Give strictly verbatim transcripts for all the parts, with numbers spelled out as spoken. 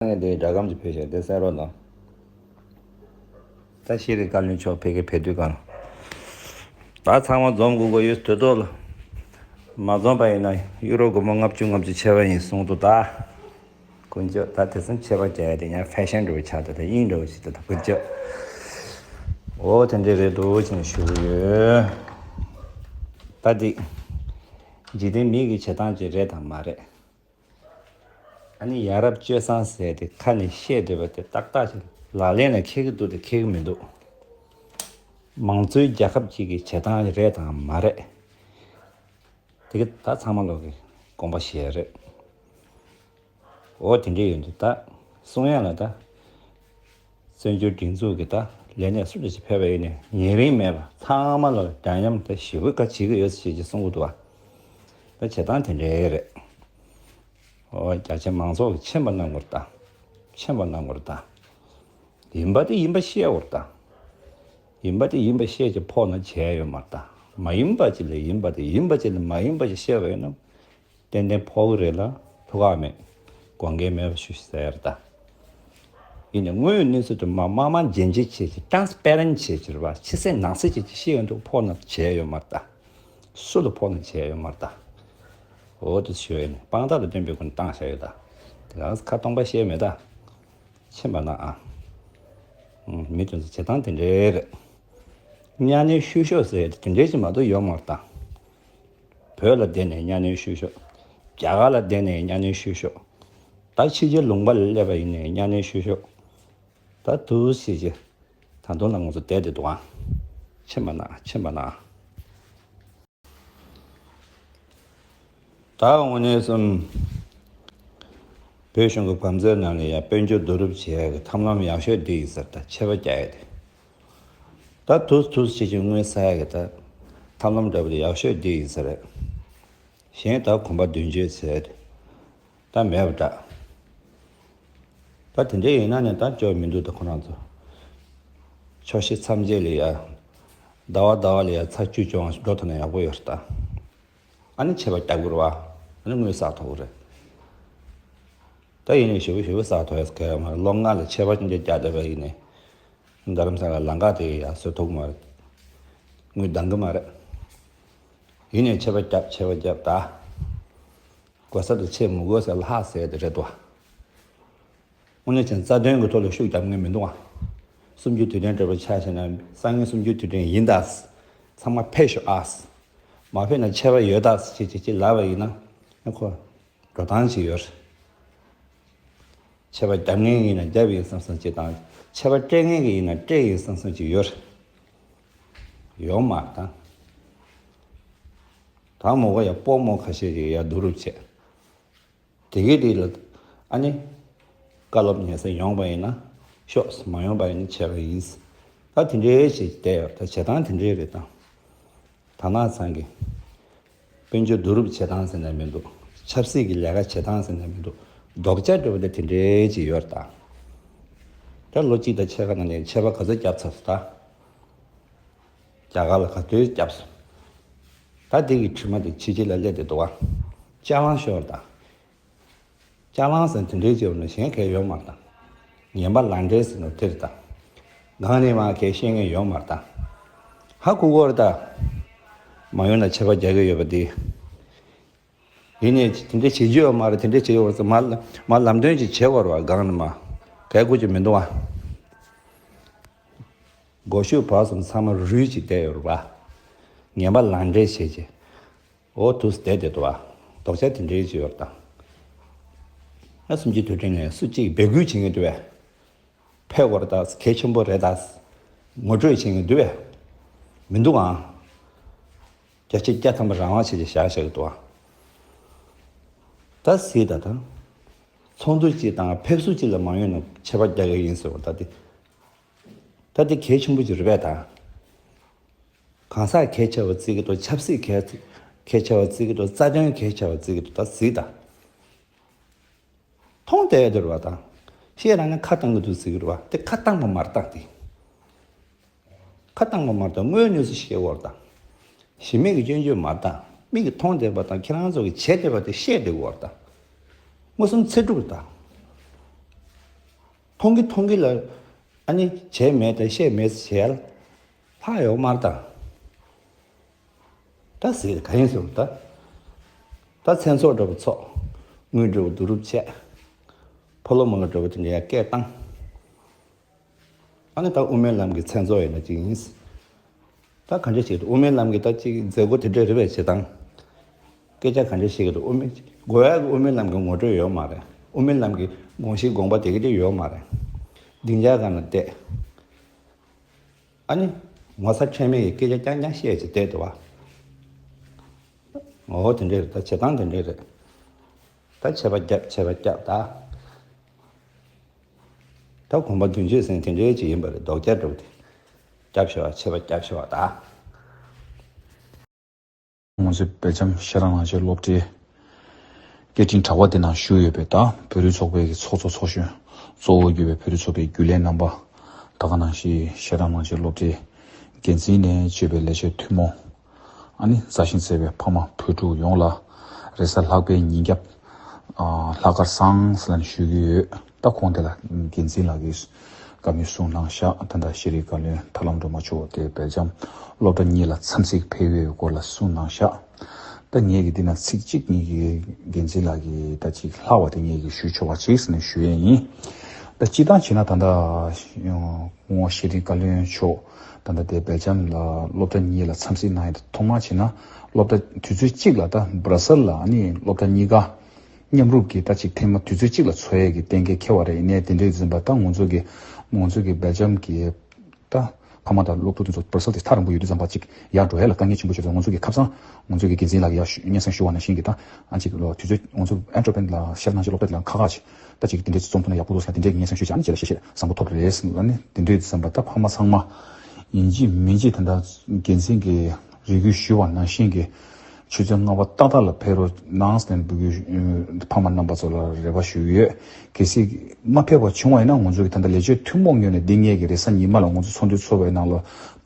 ངས་འདི་སྒྲ་སྒམ་གྱི་བོད་ཞལ་དེ་གསན་རོགས་གནང་། ད་ཤེས་རིག་བཀའ་བློན་མཆོག་ཕ་གིར་ཕེབས་དུས་གང་། ད་ཚང་མ་འཛོམས་དགོས་དགོས་ཡོད་དུས་ཐོག་ལ། མ་འཛོམས་པ་ཡིན་ན་ཡུ་རོ་སྒོར་མོ་ལྔ་བཅུ་ལྔ་བཅུ་ཆད་པ་ཡིན་གསུངས་འདུག་ད། དཀོན་མཆོག་ད་དེ་ཚོ་ཆད་པ་བརྒྱབ་ཡ་དེ་ཡང་ཕེ་ཤན་འདྲ་བོ་ཞིག་ད་ད་དབྱིངས་འདྲ་བོ་ཞིག་ད་ད་དཀོན་མཆོག་འོ་དེ་འདྲས་རེད་འདུག་ཅེས་ཞུ་གི་ཡོད། ད་འདི། འཇིག་རྟེན་མི་གི་བྱེད་སྟངས་ཅིག་རེད་དང་མ་རེད། ཨ་ནི་ཡ་རབས་སྤྱོད་བཟང་ཟེར་ཏེ་ཁ་ནས་བཤད་བསྡད་པ་དེ་ཏག་ཏག་ཅིག་ལག་ལེན་ལ་འཁེལ་གི་འདུག་དེ་འཁེལ་གི་མི་འདུག་མང་གཙོའི་རྒྱལ་ཁབ་ཅིག་གི་བྱེད་སྟངས་རེད་དང་མ་རེད། དེ་གི་ད་ཚང་མ་ལོག་གི་དགོངས་པ་བཞེས་རེད། འོ་དེ་འདྲས་ཡོད་འདུག་ད་གསུང་ཡ་ལ་ད། བཙན་བྱོལ་སྒྲིག་འཛུགས་ཀྱི་ད་ལས་སྣེ་སུ་འདྲ་ཞིག་ཕེབས་པ་ཡིན་ནའི་ཉེ་རིང་མེད་པ་ཚང་མ་ལ་འདྲ་མཉམ་ད་ཞེ་པོ་བཀའ་བྱེད་ཀྱི་ཡོད་ཟེར་ཅིག་གསུང་གི་འདུག་བ། ད་བྱེད་སྟངས་དེ་འདྲས་རེད། འོ་རྒྱ་ཆེ་མང་ཚོགས་ཀྱིས་མཁྱེན་པ་གནང་དགོས་རེད་ད། མཁྱེན་པ་གནང་དགོས་རེད་ད། ཡིན་པ་དེ་ཡིན་པ་བཤད་དགོས་རེད་ད། ཡིན་པ་དེ་ཡིན་པ་བཤད་ཀྱི་ཕོག་ན་བྱས་ཡོད་མ་རེད་ད། མ་ཡིན་པ་ཅིག་ལ་ཡིན་པ་དེ་ཡིན་པ་ཅིག་ལ་མ་ཡིན་པ་ཅིག་བཤད་པ་ཡིན་ན། ཏན་ཏན་ཕོག་གི་རེད་ལ་ཐུག་ག་མེད། དགོངས་འགལ་མེད་པ་ཞུ་ཟེར་ད། ཡིན་ནའི་དངོས་ཡོད་གནས་ཚུལ་དུ་མ་དམར་དམར་རྗེན་རྗེན་བྱེད་ཀྱི་ཊ་རན་སི་པེ་རན་ཊི་བྱེད་ཀྱི་རེད་བ་ཕྱི་གསལ་ནང་གསལ་བྱེད་ཀྱི་ཤེས་ཡོན་དུ་ཕོག་ན་བྱས་ཡོད་མ་རེད་ད། སུ་ལ་ཕོག་ན་བྱས་ཡོད་མ་རེད་ད། འོ་དེ་ཞུ་ཡོད་ནི་དཔང་རྟགས་ལ་བརྟེན་པའི་སྒོ་ནས་བཏང་བཞག་ཡོད་ད། དེ་ག་ཁ་སྟོང་པ་བཤད་མེད་ད། མཁྱེན་པ་ན་ཨ། མི་དེ་ཚོ་བྱེད་སྟངས་དེ་འདྲའི་རེད། གཉའ་གནོན་བཤུ་གཞོག་ཟེར་ཡ་དེ་དེ་འདྲའི་ཅིག་མ་གཏོགས་ཡོད་མ་རེད་ད། བོད་ལ་བསྡད་ནས་གཉའ་གནོན་བཤུ་གཞོག་རྒྱ་གར་ལ་བསྡད་ནས་གཉའ་གནོན་བཤུ་གཞོག་ད་ཕྱི་རྒྱལ་ལུང་པ་ལ་སླེབས་པ་ཡིན་ནའི་གཉའ་གནོན་བཤུ་གཞོག་ད་དུ་ཞིག་ཅིག་ད་དུང་ལ་ང་ཚོ་བསྡད་དེ་འདུག་ཨང་། མཁྱེན་པ་ན་མཁྱེན་པ་ན། ད་དངོས་གནས་སོང་། བོད་གཞུང་གི་བང་མཛོད་ནང་ལ་ཡང་དཔལ་འབྱོར་བསྡུ་རུབ་བྱེད་ཡག་གི་ཐབས་ལམ་ཡག་ཤོས་འདི་ཡིན་ཟེར་ད་ཆད་པ་རྒྱག་ཡག་དེ། ད་དུས་དུས་ཕྱི་ཕྱི་དངུལ་ཟ་ཡག་གི་ད་ཐབས་ལམ་འདྲ་པོ་དེ་ཡག་ཤོས་འདི་ཡིན་ཟེར་རེད། གཞན་ད་གོམ་པ་མདུན་སྐྱོད་ཟེར་ད་མེད་པ་འདྲ། ད་དེ་འདྲ་ཡིན་ན་ནི་ད་སྐྱོ་མི་འདུག་ད་ཁོ་རང་ཚོ། ཆོག་ཤེས་མཚམས་བཅད་ལ་ཡ། ཟླ་བ་ཟླ་བ་ལ་ཡ་ཚར་བཅུ་བཅོ་ལྔ་ཞིག་འགྲོ་ཐུབ་ན་ཡག་པོ་ཡོད་རེད་ད། ཨ་ནི་ཆད་པ་རྒྱག་དགོས་རེད་བ། ཨ་ནི་དངུལ་བསགས་ཐུབ་ཀྱི་རེད། ད་ཡིན་ནའི་ཞེ་པོ་ཞེ་པོ་བསགས་ཐུབ་ཡ་ག་ཡ་མ་རེད། ལོ་ལྔ་ལ་ཆད་པ་ཅན་ཅན་རྒྱག་བསྡད་པ་ཡིན་ནའི། རྡ་རམ་ས་ལ་ལམ་ཁ་དེ་ཡ་བཟོ་ཐུབ་ཀྱི་མ་རེད། དངུལ་འདང་གི་མ་རེད། ཡིན་ནའི་ཆད་པ་རྒྱབ་ཆད་པ་རྒྱབ་ད། དགོས་ས་དེ་ཆད་མི་དགོས་ས་ལྷག་ཟེར་དེ་རེད་དོ། དངོས་གནས་ཀྱང་རྩ་དོན་གྱི་ཐོག་ལ་ཤུགས་རྒྱབ་མཁན་མི་འདུག་ཨ། གསུམ་བཅུའི་དུས་དྲན་འགྲེལ་པ་ཆ་བཞག་ན་སང་ཉིན་གསུམ་བཅུའི་དུས་དྲན་ཡིན་ད། ཚང་མ་ཕེབས་ཤོག་ཨ། མ་ཕེབས་ན་ཆད་པ་ཡོད་ད་ཅེས་ཅེས་ཅེས་ལབ་པ་ཡིན་ན་ཁོ་འགྲོ་སྟངས་ཅིག་ཡོད་རེད། ཆད་པ་རྒྱབ་མཁན་ཡིན་ན་རྒྱབ་ཡིན་བསམ་བསམ་ཅིག་དང་ཆད་པ་སྤྲད་མཁན་གྱི་ཡིན་ན་སྤྲད་ཡིན་བསམ་བསམ་ཅིག་ཡོད་རེད། ཡོད་མ་རེད་ད། ད་མོ་ག་ཡ་སྤོ་མོ་ཁ་ཤས་ཅིག་ཡ་བསྡུ་རུབ་བྱས། དེ་གའི་རིགས་ལ་ཨ་ནི། བཀའ་སློབ་ཉན་ས་ཡོང་པ་ཡིན་ན་ཤོག་མ་ཡོང་པ་ཡིན་ན་བྱས་པ་ཡིན། ད་དེ་འདྲའི་ཞིག་བསྡད་ཡོད་ད། བྱེད་སྟངས་དེ་འདྲའི་རེད་ད། དར་ནག་ཚང་གི་དཔལ་འབྱོར་བསྡུ་རུབ་བྱེད་སྟངས་ཟེར་ནས་མི་འདུག་ཆབ་སྲིད་ཀྱི་ལས་ཀ་བྱེད་སྟངས་ཟེར་ནས་མི་འདུག་རྡོག་རྩ་འདྲ་པོ་དེ་དེ་འདྲའི་ཅིག་ཡོད་རེད་ད། ད་ལོ་གཅིག་དང་ཕྱེད་ཀ་ནང་ནས་ཆད་པ་ག་ཚོད་བརྒྱབ་ཚར་སོང་ད། རྒྱ་གར་ལ་ག་ཚོད་བརྒྱབ་སོང་། ད་དེ་གི་དྲི་མ་དེ་ཕྱི་རྒྱལ་ལ་སླེབས་བསྡད་འདུག་ག་ཅ་ལག་ཤོར་དང་། ཅ་ལག་ཟེར་དེ་འདྲའི་བྱས་པ་ན་གཞན་གང་ཡང་ཡོད་མ་རེད་དང་། ངན་པ་ལག་འབྲེལ་ཟེར་ནོ་དེ་རེད་དང་། གང་ནས་མ་གང་ཡང་ཤེས་མཁན་ཡོད་མ་རེད་དང་། ཧ་གོ་གི་རེད་དང་། མ་ཡོང་ན་ཆད་པ་རྒྱག་གི་ཡོད་པ་དེ། ཡིན་ནའི་དེ་འདྲ་བྱེད་རྒྱུ་ཡོད་མ་རེད། དེ་འདྲ་བྱེད་ཡོད་རེད་ཟེར་མ་མ་ལམ་སྟོན་ཅིག་བྱེད་དགོས་རེད་བ། གང་ནས་མ་གང་ཡང་གོ་རྒྱུ་མི་འདུག་བ། སྒོ་ཕྱུགས་བར་གསུམ་ཚང་མ་རུལ་ཅིག་བསྡད་ཡོད་རེད་བ། ངན་པ་ལག་འབྲེལ་བྱས་ཅིག་འོ་དུས་བསྡད་བསྡད་འདུག་བ། རྡོག་རྩ་དེ་འདྲའི་ཅིག་ཡོད་རེད་ད། ང་གསུམ་བཅུའི་དུས་དྲན་ནས་སུ་གཅིག་འབོད་སྐུལ་བྱེད་མཁན་འདུག་བས། ཕེབས་དགོས་རེད་ད། གལ་ཆེན་པོ་རེད་ད། ངོ་སྤྲོད་བྱེད་མཁན་འདུག་བས། མི་འདུག་ཨང་། བརྒྱ་ཆ་བརྒྱ་ཐམ་པ་རང་དབང་བྱས་ཅིག་བཞག་བཞག་གི་འདུག་ཨང་། ད་གཟིགས་ད་ད། ཚོགས་འདུ་གཅིག་དང་ཕེབས་བསུ་གཅིག་ལ་མ་ཡོང་ན་ཆད་པ་རྒྱག་གི་ཡིན་ཟེར་བ་ད་དེ། ད་དེ་གལ་ཆེན་པོ་ཅིག་རེད་པས་ད། གང་ཟག་གལ་ཆེ་བ་བརྩི་གི་འདུག་ཆབ་སྲིད་གལ་གལ་ཆེ་བ་བརྩི་གི་འདུག་རྩ་དོན་གལ་ཆེ་བ་བརྩི་གི་འདུག་ད་གཟིགས་དང་། མཐོང་བསྡད་ཡོད་རེད་བ་དང་། ཤེས་རང་ནས་ཁ་བཏང་གི་འདུག་ཟེར་གི་རེད་བ། དེ་ཁ་བཏང་བ་མ་རེད་ད་དེ། ཁ་བཏང་བ་མ་རེད་ད། དངོས་གནས་སུ་ཤེས་དགོས་རེད་ད། གཞི་མེད་ཀྱི་སྐྱོན་བརྗོད་མ་རེད་ད། མིག་གིས་མཐོང་བསྡད་པ་དང་ཁྱེད་རང་ཚོ་གིས་བྱས་བསྡད་པ་དེ་ཤེས་བསྡད་དགོས་རེད་ད། མངོན་སུམ་ཚེ་སྒྲུབ་རེད་ད། མཐོང་གི་མཐོང་གི་ལ་ཨ་ནི་བྱས་མེད་དང་བཤད་མེད་བྱས་ལ་ལྷག་ཡོད་མ་རེད་ད། ད་ཟེར་ག་ཡིན་ཟེར་ད། ད་མཚན་ཚོགས་འདྲ་པོ་ཚོགས། དངུལ་འདྲ་པོ་བསྡུ་རུབ་བྱས། ཕོ་ལོ་མོ་ལོ་འདྲ་པོ་དེ་འདྲ་ཡར་སྐད་བཏང་། ཨ་ནི་ད་དབུ་མའི་ལམ་གྱི་མཚན་ཚོགས་ཡིན་ན་ཅིག་ཡིན། ད་གང་འདྲ་ཞིག་དབུ་མའི་ལམ་གྱི་ད་ཅིག་མཛད་སྒོ་དེ་འདྲ་རེད་པས་བྱེད་སྟངས། སྐད་ཆ་གང་འདྲ་ཞིག་གི་དབུ་མའི་དགོས་ཡག་གི་དབུ་མའི་ལམ་གྱི་ངོ་སྤྲོད་ཡོད་མ་རེད། དབུ་མའི་ལམ་གྱི་དགོངས་གཞི་དགོངས་པ་དེ་ག་དེ་ཡོད་མ་རེད། སྡིངས་ཆ་སྒང་ལ་བསྡད། ཨ་ནི་ངོ་ཚ་ཁྲེལ་མེད་ཀྱི་སྐད་ཆ་རྐྱང་རྐྱང་བཤད་བྱས་བསྡད་འདུག་བ། འོ་དེ་འདྲ་རེད། ད་བྱེད་སྟངས་དེ་འདྲ་རེད། ད་ཆད་པ་བརྒྱབ་ཆད་པ་བརྒྱབ་ད། ད་དགོངས་པ་མདུན་བསྐྱོད་ཟེར་ན་དེ་འདྲའི་ཅིག་ཡིན་པ་རེད། ལྡོག་རྒྱག་འགྲོ་དེ། རྒྱབ་ཤོར་བ་ཆད་པ་རྒྱབ་ཤོར་བ་ད། ང་ཚོའི་སྦེལ་ཇམ་ཤེ་རང་ལང་ཤའི་སློབ་གྲྭའི་སྐད་འཕྲིན་དྲ་བ་དེ་ནང་ཞུགས་ཡོད་པའི་ད་བོད་རིགས་ཚོགས་པའི་གི་ཚོགས་གཙོ་ཚོགས་གཞོན་གཙོ་བོ་གྱུར་པའི་བོད་རིགས་ཚོགས་པའི་རྒྱུན་ལས་རྣམ་པ། ད་ག་ནང་བཞིན་ཤེ་རང་ལང་ཤའི་སློབ་གྲྭའི་འགན་འཛིན་ནས་གཙོས་པའི་ལས་བྱེད་ཐུན་མོང་། ཨ་ནི་མཛའ་ཞིང་བརྩེ་བའི་ཕ་མ་བུ་ཕྲུག་ཡོངས་ལ་རེས་གཟའ་ལྷག་པའི་ཉིན་རྒྱབ། ཨ་ལྷག་དཀར་བཟང་ཟེར་ནས་ཞུ་གི་ཡོད། ད་ཁོང་དེ་ལ་འགན་འཛིན་ལགས་ཀྱིས་བཀའ་མོལ་གསུངས་གནང་ཤག་ད་ལྟ་ཤེས་རིག་བཀའ་བློན་ཐར་ལམ་སྒྲོལ་མ་མཆོག་དེ་སྦེལ་ཇམ་སློབ་གྲྭ་གཉིས་ལ་འཚམས་གཟིགས་ཕེབས་ཡོད་སྐོར་ལ་གསུངས་གནང་ཤག་ད་ངེད་ཀྱིས་འདི་ན་ཚིག་གཅིག་གཉིས་ཀྱིས་འགན་འཛིན་ལགས་ཀྱིས་ད་ཅིག་ལྷག་པ་དེ་ངེད་ཀྱིས་ཞུ་ཆོག་པ་ཅིག་ཟེར་ནས་ཞུ་ཡས་ཡིན། ད་སྤྱིར་བཏང་བྱས་ན་ད་ལྟ་སྐུ་ངོ་ཤེས་རིག་བཀའ་བློན་མཆོག་ད་ལྟ་དེ་སྦེལ་ཇམ་ལ་སློབ་གྲྭ་གཉིས་ལ་འཚམས་གཟིགས་གནང་ཡས་དེ་ཐོག་མར་བྱས་ན་སློབ་གྲྭ་དུས་ཚོད་གཅིག་ལ་ད་སྦྲ་སལ་ལ་ཨ་ནི་སློབ་གྲྭ་གཉིས་ཀ་མཉམ་རུབ་ཀྱིས་ད་ཅིག་ཐེངས་མ་དུས་ཚོད་གཅིག་ལ་འཚོགས་ཡས་ཀྱི་གཏན་འཁེལ་འཁེལ་བ་རེད། ཡིན་ནའི་དེ་འདྲའི་ཟིན་པ་ད་ང་ཚོ་གི་ང་ཚོ་གི་སྦེལ་ཇམ་གྱི་ད་ཕ་མ་དང་སློབ་ཕྲུག་དེ་ཚོ་སྦྲ་སལ་དེ་ཐག་རིང་པོ་ཡོད་དུས་ཙམ་པ་ཅིག་ཡར་འགྲོ་ཡས་ལ་དཀའ་ངལ་ཆེན་པོ་ཆགས་སོང་། ང་ཚོ་གི་ཁ་སང་ང་ཚོ་གི་འགན་འཛིན་ལགས་ཀྱིས་ཡར་ཞུ་སྙན་སེང་ཞུ་བ་ནང་བཞིན་གྱི་ད་ཨ་ཅིག་ལོ་དུས་ཚོད་ང་ཚོ་ཨན་ཊོ་པན་ལ་ཤར་ནང་ཆེན་སློབ་གྲྭ་དེ་ལ་ཁག་ཁག་ཅིག་ད་ཅིག་དེ་འདྲའི་རྩོམ་ཐུབ་ན་ཡག་པོ་འདུག་ཟེར་དེ་འདྲའི་སྙན་སེང་ཞུས་བྱས་ཨ་ནི་ཅིག་ལ་ཤེས་ཤེས་བཟང་པོ་ཐོབ་རེད་ཟེར། ཨ་ནི་དེ་འདྲའི་ཙམ་པ་ད་ཕ་མ་ཚང་མ་ཡིན་གཅིག་མིན་གཅིག་ད་ལྟ་འགན་འཛིན་གྱིས་རེ་སྐུལ་ཞུས་པ་ནང་བཞིན་གྱི་ཆུ་ཚོད་ལྔ་པ་ཏག་ཏག་ལ་ཕེབས་རོགས་གནང་ཟེར་ནས་འབོད་སྐུལ་ཕ་མ་རྣམ་པ་ཚོ་ལ་རེ་བ་ཞུ་གི་ཡོད། གལ་སྲིད་མ་ཕེབས་པ་བྱུང་བ་ཡིན་ན་ང་ཚོ་གི་ད་ལྟ་ལས་བྱེད་ཐུན་མོང་ངོས་ནས་འདི་ངེད་ཀྱི་རེས་གཟའ་ཉི་མ་ལ་ང་ཚོ་ཚོགས་འདུ་ཚོགས་པའི་ནང་ལ་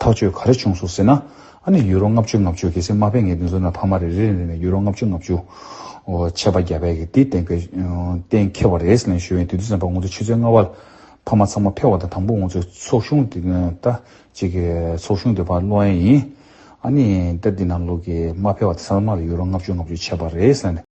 ཐག་གཅོད་ག་རེ་བྱུང་སོང་ཟེར་ན། ཨ་ནི་ཡུ་རོ་ལྔ་བཅུ་ལྔ་བཅུ་གལ་སྲིད་མ་ཕེབས་ངེས་དེ་ཚོ་ན་ཕ་མ་རེ་རེ་རེ་ནས་ཡུ་རོ་ལྔ་བཅུ་ལྔ་བཅུ་ཆད་པ་བརྒྱབ་པའི་གི་དེ་གཏན་འཁེལ་གཏན་འཁེལ་བ་རེད་ཟེར་ནས་ཞུ་ཡིན། དེ་དུས་ཙམ་པ་ང་ཚོ་ཆུ་ཚོད་ལྔ་པ་ལ་ཕ་མ་ཚང་མ་ཕེབས་པ་དང་དང་པོ་ང་ཚོ་ཚོགས་ཆུང་དེ་ད་ཅིག་གི་ཚོགས་ཆུང་དེ་ཕར་སློག་ཡས་ཡིན། ཨ་ནི་ད་འདི་ནང་ལོགས་ཀྱི་མ་ཕེབས་པ་དེ་ཚང་མ་ལ་ཡུ་རོ་ལྔ་བཅུ་ལྔ་བཅུ་ཆད་པ་རེད་ཟེར་ནས།